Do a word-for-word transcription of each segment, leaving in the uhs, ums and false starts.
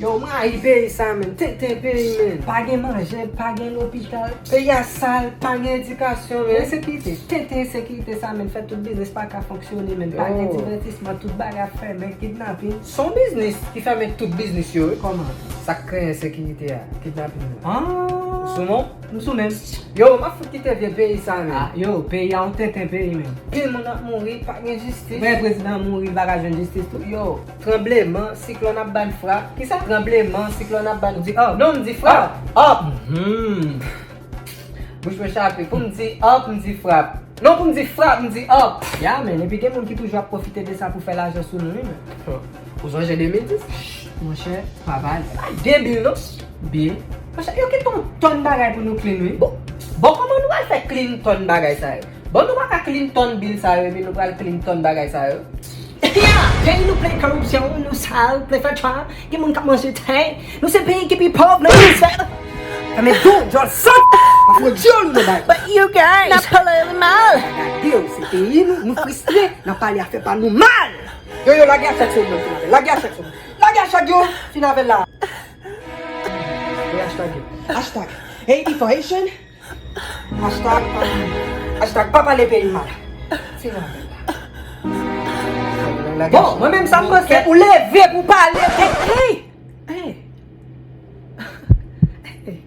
Yo, m rayi peyi sa, menn. Tenten peyi, menn. Pa gen manje, pa gen lopital. Peyi a sal, pa gen edikasyon, menn. Ensekirite, tenten ensekirite sa, menn. Fè tout biznis pa ka fonksyone, menn. Pa gen Yo. Divètisman, tout bagay ap fèmen, kidnapin. Se yon biznis ki fèmen tout biznis yo, wi. Kòman? Sa k kreye ensekirite a, kidnapin nan. Ah. Ou sou non? M sou menm. Yo, m ap fout kite vye peyi sa, menn. Ah, yo, peyi a yon tenten peyi, menn. Pil moun ap mouri, pa gen jistis. Vrè prezidan mouri, li pa ka jwenn jistis tou. Yo, tranbleman, siklòn ap ba n frap. Kisa? Tranbleman, siklòn ap ba n. Ou di up? Non, m di frap. Up. Up. Mhm. Bouch mwen chape. Pou m di up, m di frap. Non, pou m di frap, m di up. Ya, menn. Epi gen moun ki toujou ap pwofite de sa pou fè lajan sou nou, wi, menn. Ou sonje de mil dis? Monchè, pa pale. Pa debil, non. Bil. Monchè, yo kite yon tòn bagay pou nou clean, wi. Bon, bon, kòman nou pral fè clean tòn bagay sa yo? Bon, nou pa ka clean tòn bil sa yo, epi nou pral clean tòn bagay sa yo. Epi a, peyi nou plen koripsyon, nou sal, plen fatra, gen moun k ap manje tè. Nou se peyi ki pi pòv nan emisfè. Fèmen do, djòl sòt. Pa fò dyòl ou nan bagay. But you guys, n ap pale li mal. Gade w, se peyi nou, nou fristre, n ap pale afè pa nou mal. Yo, yo, lage a chak sou moun, lage a chak sou moun. Lage a chak yo, fin avè l la. Lage a chak yo. Hashtag A P for Haitian. Hashtag, hashtag pa pale peyi mal. Fin avè l la. Bon, mwen menm sa m panse. Ou leve pou pale. Hey, hey, hey. Hey.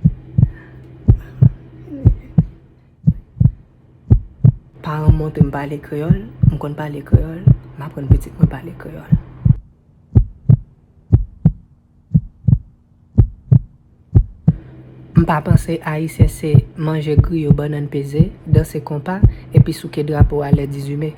Paran m montre m pale kreyòl, m konn pale kreyòl, m aprann pitit mwen pale kreyòl. M pa panse Ayisyen se manje griyo, bannann peze, danse konpa, epi souke drapo a lè dizuit me.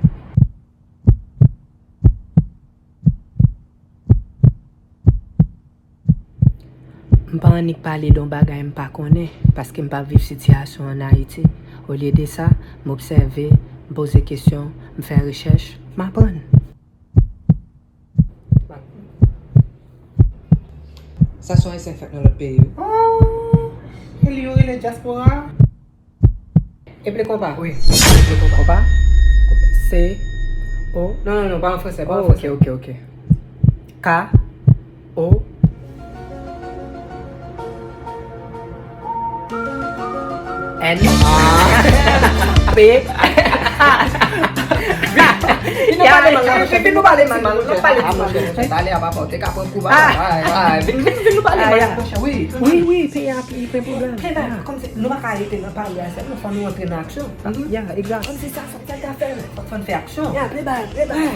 M pa annik pale de yon bagay m pa konnen, paske m pa viv sitiyasyon an Ayiti. Olye de sa, m obsève, m poze kesyon, m fè rechèch, m aprann. Sa se yon Ayisyen k fèt nan lòt peyi, wi. Oh, e li yo rele dyaspora? Eple konpa. Wi. Eple konpa. Konpa. C, O. Non, non, non, pa an fransè, pa an fransè. Oh, ok, ok, ok. K, O, N, A, P, A. Vin nou pale mal, vin nou pale mal, vin nou pale ti mal. Pale a papa, ou te ka pran kou papa. Vin, vin, vin nou pale mal. Wi, wi, peyi a, peyi plen pwoblèm. Kòmsi nou pa ka rete nan pale a sèlman, fò nou antre nan aksyon. Ya, egzak. Kòmsi sa, sa, sa ta fè, fò, fò n fè aksyon. Ya, play ball, play ball.